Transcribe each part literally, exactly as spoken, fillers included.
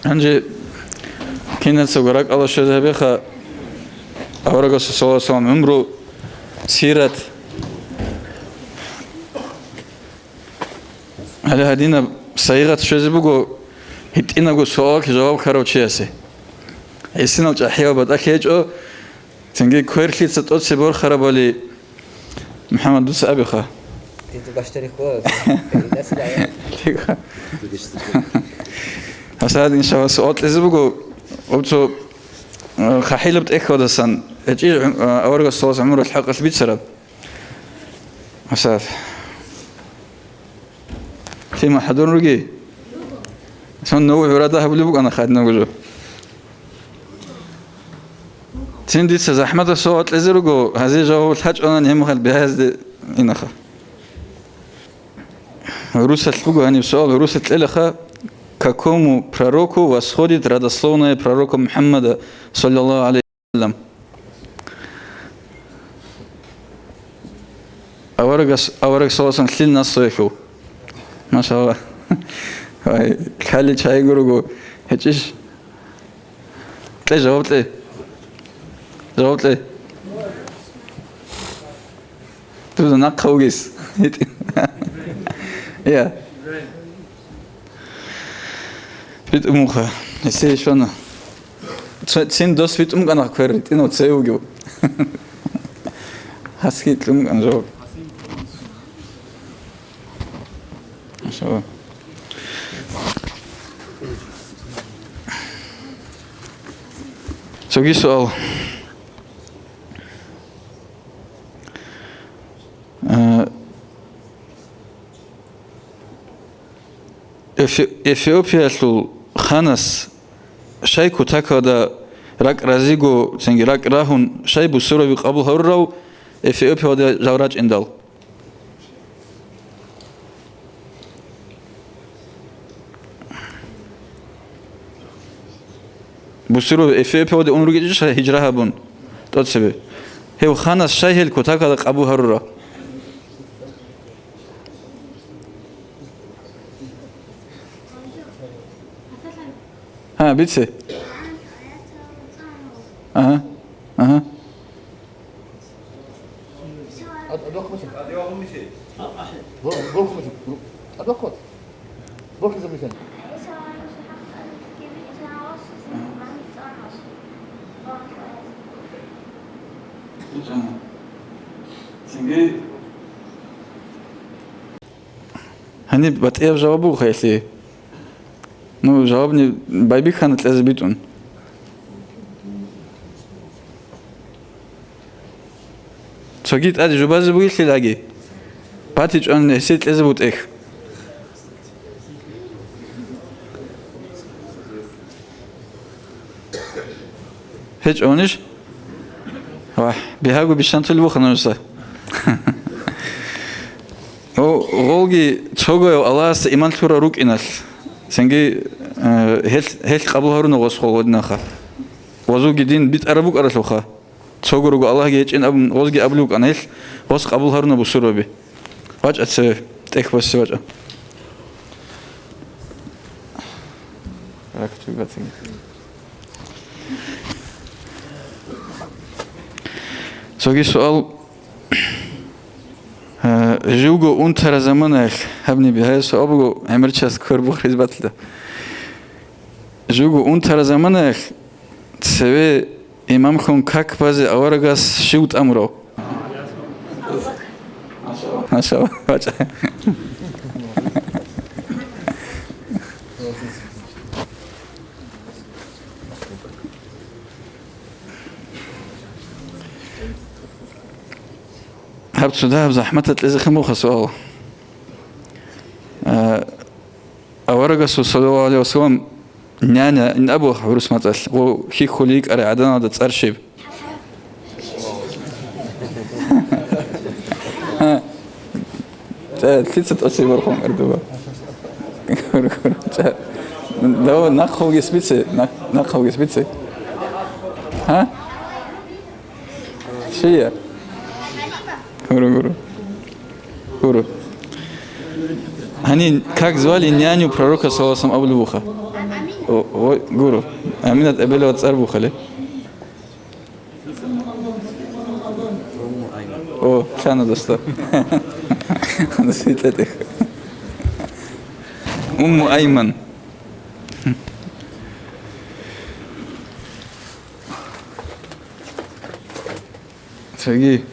Гьанже кинацаго ракӀалда щвезе гьабеха аварагасул саллаллагьу гӀалайгьи вассаллам гӀумру, сират. Гьале гьадинаб сайигъат щвезе буго гьитӀинабго суалалъе жаваб ккарав чиясе. ГӀисинал чӀахӀиял батӀалъи гьечӀо, цинги кверлъица тӀоцебе борхарабали. МухӀаммад, дуца абиха. Ты баштари хва. Гьасад, иншаллагь, суал кьезе буго, об цо, э, хъахӀилаб тӀехьалдасан, гьечӀищ, э, аварагас саллаллагьу гӀалайгьи вассаллам гӀумру хӀакъалъ бицараб? Гьасад. Тема хӀадурун руги? Сон нугӀ гӀурада гьабулеб букӀана хаднагузу. Цин дица захӀматаб суал кьезе руго, гьазе жаваб лъачӀонани гьеб мехалъ бигьаязде инаха. Гьурусалъ буго гьаниб суал, гьурусалъ кьелаха: «Какому пророку восходит родословная пророка Мухаммада, саллаллагьу гӀалайгьи вассаллам?» Аварагас, авараг саласан лъил насоялъул. Машалла. Вай, лъали чайгуруго. ГьечӀищ? Кье, жаваб кье. Жаваб кье. Дуда нахъа вугес. Я. БитӀун муха. Эсе ишвана. Ц-, цин дос битӀун кӀана квер, ритӀинав цей вугев. Хаски кьун кӀан жо. Машалла. Цоги суал. Э, Эфи-, Эфиопиялъул ханас щай кутакалда ракӀ разиго, цинги ракӀ рагьун, щай бусураби къабул гьарурав Эфиопиялда жал рачӀиндал? Бусураби Эфиопиялде ун ругечӀищ гьижра гьабун тӀоцебе? Гьев ханас щай гьел кутакалда къабул гьарура? Гьа, бице. Ага, ага. Гьаниб батӀияб жаваб буго хъейлъи. Ну, жавабни байбихьана кьезе битӀун. Цоги тӀаде жубазе бугелъилаги, батичӀван гьесие кьезе бутӀехь. ГьечӀонищ? Вагь, бигьаго бищанцулеб буха нужеца. О, гъолги цогояв Аллагьасда иман лъурал рукӀиналъ, цинги, э, гьел, гьел къабул гьаруна гъос гъол гъодинаха. Гъозулги дин битӀараб букӀаралъулха. Цого руго Аллагьги гьечӀин абун, гъозги абулев вукӀана гьел, гъос къабул гьаруна бусурбаби. ВачӀа цеве, тӀехь боссе вачӀа. Цоги суал. Э, живго унтара заманаялъ, гьабни бигьая суал буго, гӀемерчас квер бухриз батила. Живго унтара заманаялъ цеве имамлъун как базе аварагас щив тӀамурав? Машалла, вачӀа. Гьаб цо дагьаб захӀматалъ кьезехъин буха суал. Э, Аварагасул, саллаллагьу гӀалайгьи вассалам, няня ин абуха гӀурус мацӀалъ, гъо хьихьулей йикӀарай гӀаданалда цӀар щиб? ЧӀа, лъица тӀоцебе борхун кӀардуба? Дав нахъ гьавгес бице, нахъ, нахъ гьавгес бице. Гьа? Щия? Гуро, гуро. Гуро. Гьанин, как звали няню пророка, саллаллагьу гӀалайгьи вассаллам, абулеб буха? О, ой, гуро. Аминат эбелалъ цӀар бухъали. О, лъана досда. Дос гьитӀетих. Умму Айман. Цоги.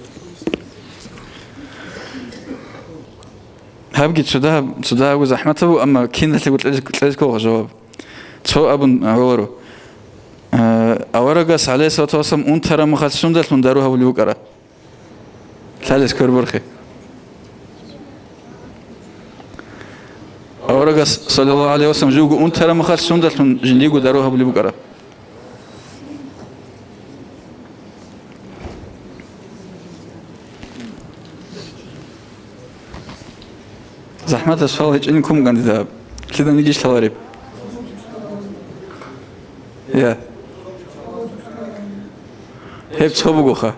Гьабги цуда, цуда гьабго захӀмат гьабу, амма киналъего кьез-, кьезе ккола жаваб. Цо абун гьаваро. Э, аварагас, гӀалайгьиссалату вассалам, унтараб мехалъ сундалъун дару гьабулеб букӀара? Лъалес кверборхе. Аварагас, саллаллагьу гӀалайгьи вассалам, живго унтараб мехалъ сундалъун жиндиего дару гьабулеб букӀара? ЗахӀматаб суал гьечӀин ккун кӀандидаб. Лъида нигищ лъалареб? Я. Гьеб цо бугоха.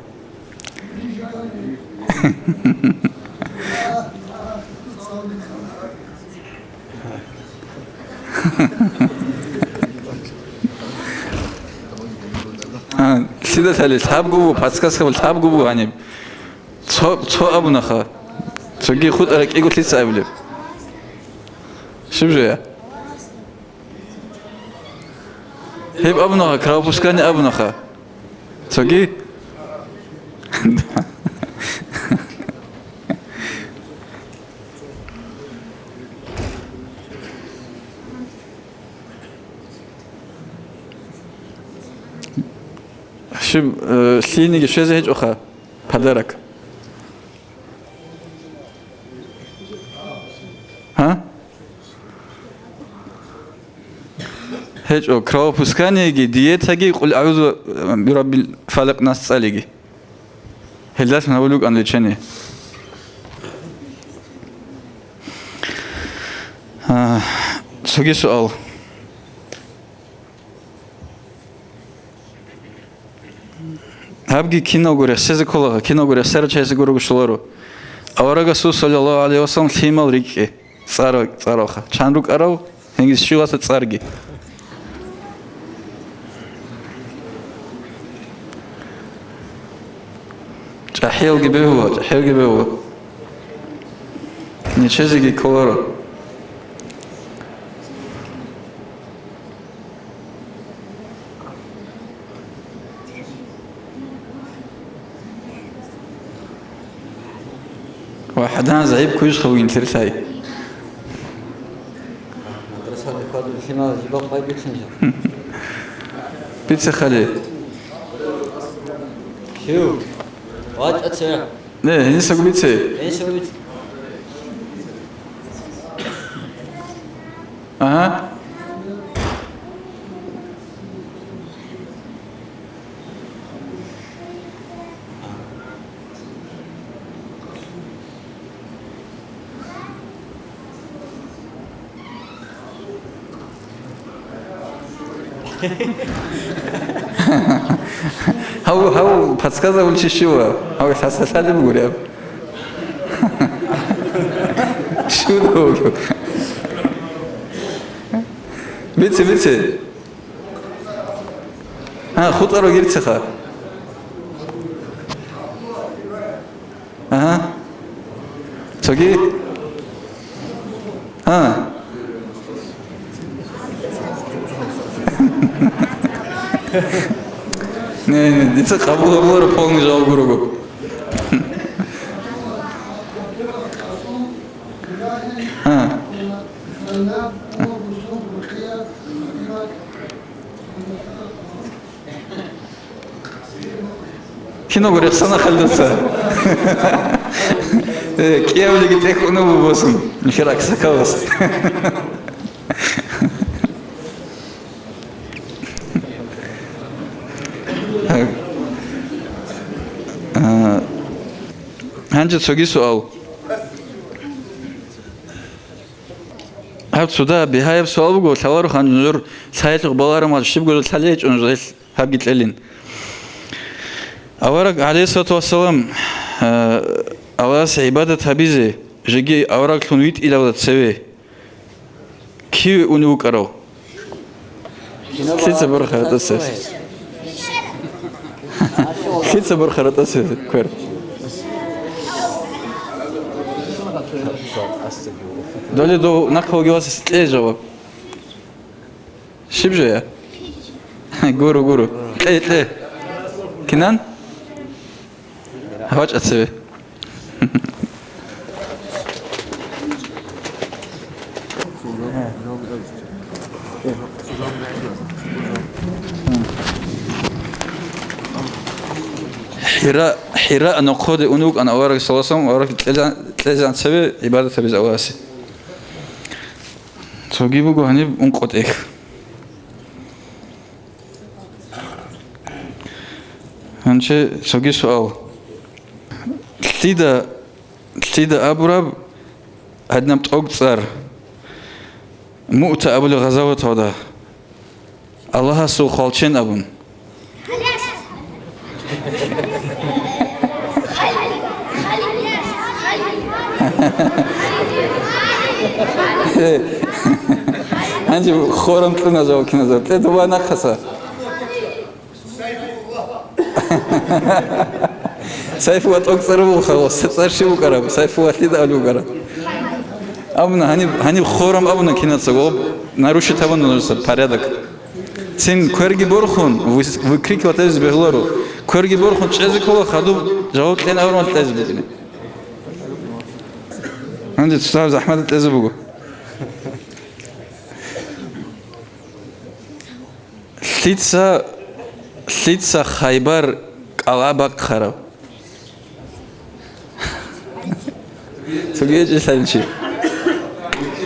А, лъида лъали, лъабго буго, подсказка лъабго буго гьаниб. Цо, цо абунаха. Цоги хутӀа ракӀиго лъица абулеб? Щиб жо я? Гьеб абунаха, кровопускание абунаха. Цоги? Щиб, э, лъиениги щвезе гьечӀоха подарок? Гьа? ГьечӀо, кровопусканиеги, диетаги, къул агӀузу бираббил фалакъ нас цӀалиги. Гьелдалъун гьабулеб букӀан лечение. А, цоги суал. Гьабги киналго рехсезе кколаго, киналго рехсарав чиясе гурого щоларо. Аварагасул, саллаллагьу гӀалайгьи вассалам, лъимал рикӀкӀе, цӀар-, цӀаралха. Чан рукӀарал, гьениб щиваса цӀарги. ЧӀахӀиялги бегьула, чӀахӀиялги бегьула. Нечезеги кколаро. Ва хӀадан загӀип куйшха вугин терлъай. Мадрасалда хьвадуллъимал жибал къай бицинчӀо. Бице хали. Щив? ВачӀа це. Не, гьенисаго бице. Гьенисаго бице. Ага. Гьав, гьав подсказывал чи щивав? Гьав лъаса лъалеб гуреб? Щив вугев? Бице, бице. А, хутӀарав гирцеха. Ага. Цоги? А. Не, не, дица къабул гьабуларо полный жаваб гурого. А. Киного рехсана халдаса. Э, кӀиявлиги тӀехь унав босун, нихер аксакалас. А, гьанже цоги суал. Гьаб цуда бигьаяб суал буго, лъаларо хан нужер лъаялъухъ баларумал щибго жо лъалечӀо нуж гьелъ. Гьабги кьелин. Авараг, гӀалайгьиссалату вассалам, э, Аллагьас гӀибадат гьабизе, жеги авараглъун витӀилавда цеве кив унев вукӀарав? Лъица борхаратӀаса? Лъица борхаратӀаса квер? Доле дов нахъа вугевас кье жаваб. Щиб жая? Гуру, гуру. Кье, кье. Кинан? ВачӀа цеве. ХӀира, ХӀира нохъоде ун вукӀана авараг саллаллагьу гӀалайгьи ва саллам, авараг кьезан, кьезан цеве гӀибадат гьабизе Аллагьасе. Цоги буго гьаниб ункъо тӀехь. Гьанже цоги суал. Лъида, лъида абураб гьадинаб тӀокӀцӀар Муъта абулеб гъазаваталда Аллагьасул хвалчен абун? Гьанже хорам кьуна жаваб киназар. ТӀеде ва нахъаса. Сайфулла тӀокӀцӀар вуго, халас. ЦӀар щиб букӀараб? Сайфулла лъида абулеб букӀараб? Абуна, гьаниб, гьаниб хорам абуна кинаца, гъоб нарушить гьабуна нужеца порядок. Цин кверги борхун, выс-, выкрикивать гьабизе бегьуларо. Кверги борхун чӀезе ккола, хадуб жаваб кьен абурал кьезе букӀине. Гьанже цоцазда захӀмат кьезе буго. Лъица, лъица Хайбар кӀала бахъараб? Цоги гьечӀелъанчи.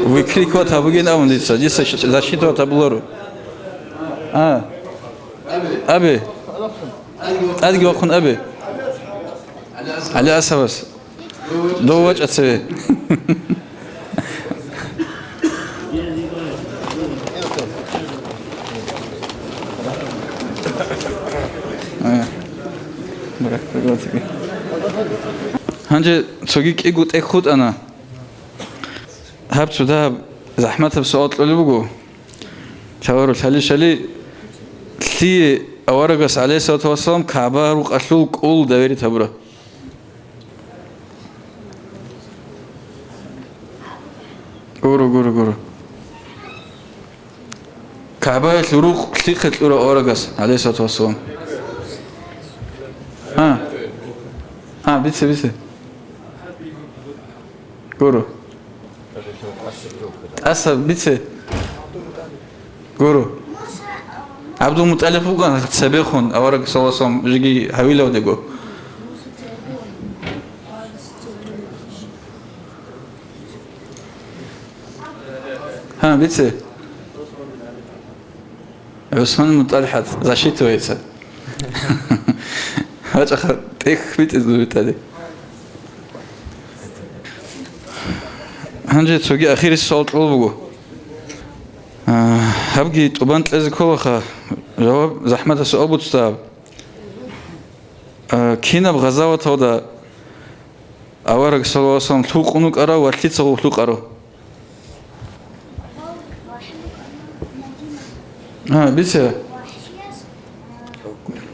Выкрикивать гьабугин абун дица. Дица защитовать гьабуларо. А. Абе. ТӀадги вахъун абе. ГӀали Асабас. Дов вачӀа цеве. Э, бра-, бра-, бра-. Гьанже цоги кӀиго тӀехь хутӀана. Гьаб цо дагьаб захӀматаб суал кьолеб буго. Чавару лъалищали лъие аварагас, гӀалайгьиссалату вассалам, КагӀба рукъалъул кӀул доверить гьабура? Гуро, гуро, гуро. КагӀбаялъул рукъ лъихъе кьура аварагас, гӀалайгьиссалату вассалам? А? А, бице, бице. Гуро. ТӀаса бице. Гуро. ГӀабдулмутӀалиб вуган цебехун, авараг саллаллагьу гӀалайгьи ва саллам жеги гьавилавдего. Гьа, бице. ГӀусман бну ТӀалхӀат засчитывается. ВачӀаха, тӀехь битӀизаб битӀаде. Гьанже цоги ахирис суал кьол буго. А, гьабги тӀубан кьезе кколаха, жаваб захӀматасул абуцтаб. А, кинаб гъазаваталда авараг саллаллагьу гӀалайгьи ва саллам лъукъун вукӀарав ва лъица гъов лъукъарав? А, бице.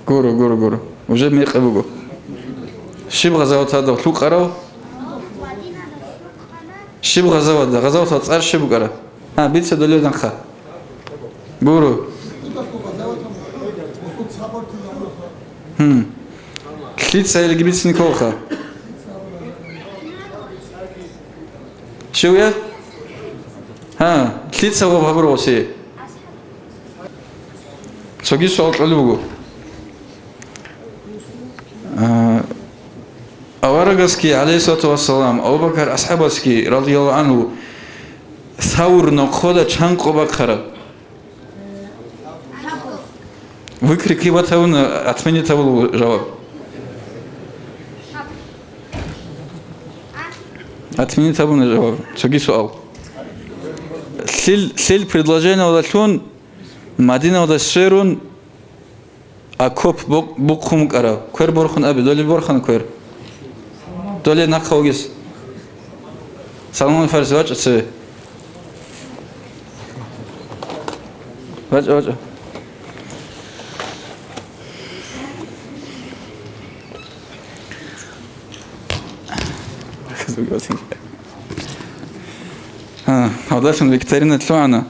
Гуро, гуро, гуро. Уже мекъи буго. Щиб гъазават гьадав лъукъарав? Щиб гъазават? Гъазаватал цӀар щиб букӀара? А, бице доле данха. Гуро. Гьм. Лъица илги бицине кколха? Щив я? Гьа, лъица гъоб гьабургъуси? Цоги суал кьолеб буго. А, аварагасги, гӀалайгьиссалату вассалам, Абу Бакар асхӀабасги, радияллагьу гӀангьу, Савр нохъода чан къо бахъараб? Выкрикивать гьабуна, отменить гьабула жаваб. Отменить гьабуна жаваб. Цоги суал. Лъил, лъил предложениялдалъун Мадиналда сверун окоп бу-, бухъун букӀарав. Квер борхун абе, доле борхана квер. Доле нахъа вугес. Салман Фарси, вачӀа цеве. ВачӀа, вачӀа. А, гьалдасан викторина лъугӀана.